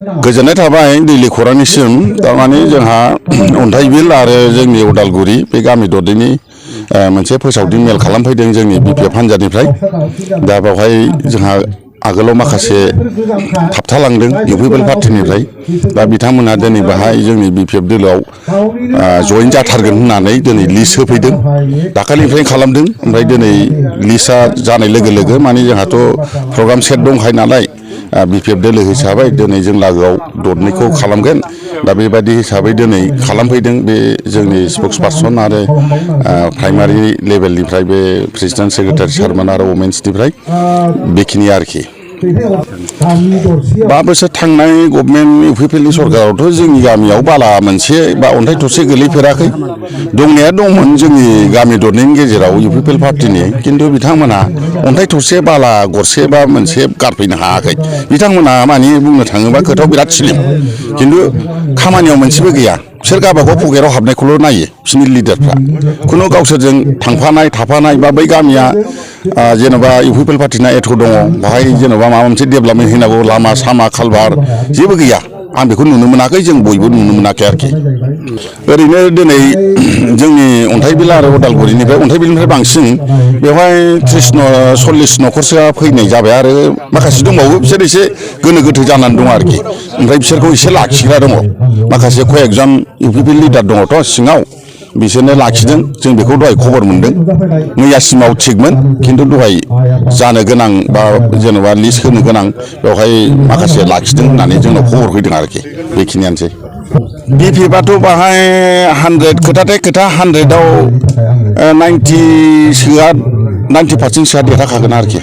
गोजोननाय थाबाय दैलि खौरांनिसिम थारमाने जोंहा अन्थाइबिल आरो जोंनि उदालगुरि बे गामि दरनैनि मोनसे फोसावदिं मेल खालामफैदों जोंनि BPF हान्जानिफ्राय दा बेवहाय जोंहा आगोलाव माखासे थाबथालांदों इउपिपिएल पार्टिनिफ्राय दा बिथांमोनहा दिनै बाहाय जोंनि BPF दोलोआव जइन जाथारगोन होननानै दिनै लिस्ट होफैदों दाखालिनिफ्रायनो खालामदों ओमफ्राय दिनै लिस्टआ जानाय लोगो लोगो माने जोंहाथ' प्रग्राम सेट दंखायो नालाय BPF दोलो हिसाबै दिनै जों लागोआव दरनैखौ खालामगोन दा बेबायदि हिसाबै दिनै खालामफैदों बे जोंनि स्पक्स पार्सन आरो प्राइमारि लेभेलनिफ्राय बे प्रेसिडेन्ट सेक्रेटारि सारमोन आरो वमेन्सनिफ्राय बेखिनि आरोखि 5 बोसोर थांनाय गभर्नमेन्ट इउपिपिएलनि सरकारावथ' जोंनि गामियाव बाला मोनसे बा अन्थाइ थरसे गोलैफेराखै दंनाया दंमोन जोंनि गामि दरनैनि गेजेराव इउपिपिएल पार्टिनि खिन्थु बिथांमोना अन्थाइ थरसे बाला गरसे बा मोनसे गारफैनो हायाखै बिथांमोना माने बुंनो थाङोबा खोथायाव बिराद स्लिम खिन्थु खामानियाव मोनसेबो गैया बिसोर गावबागाव पकेटाव हाबनायखौल' नायो बिसोरनि लिडारफ्रा खुनु गावसोरजों थांफानाय थाफानाय बा बै गामिया जेन'बा इउपिपिएल पार्टिना एथ' दङ बाहाय जेन'बा माबा मोनसे डेभेलपमेन्ट होनांगौ लामा सामा कालभार जेबो गैया आं बेखौ नुनो मोनाखै जों बयबो नुनो मोनाखै आरोखि ओरैनो दिनै जोंनि अन्थाइबिल आरो उदालगुरिनिफ्राय अन्थाइबिलनिफ्राय बांसिन बेवहाय 30-40 न'खरसोआ फैनाय जाबाय आरो माखासे दंबावो बिसोर एसे गोनो गोथो जानानै दं आरोखि ओमफ्राय बिसोरखौ एसे लाखिग्रा दङ माखासे कयेकजन इउपिपिएल लिडार दङथ' सिङाव बिसोरनो लाखिदों जों बेखौ दहाय खबर मोनदों मैयासिमाव थिगमोन खिन्थु दहाय जानो गोनां बा जेन'बा लिस्ट होनो गोनां बेवहाय माखासे लाखिदों होननानै जोंनाव खबर फैदों आरोखि बेखिनियानोसै BPFआथ' बाहाय 100 खोथाथाय खोथा 100आव 90% सोआ देरहाखागोन आरोखि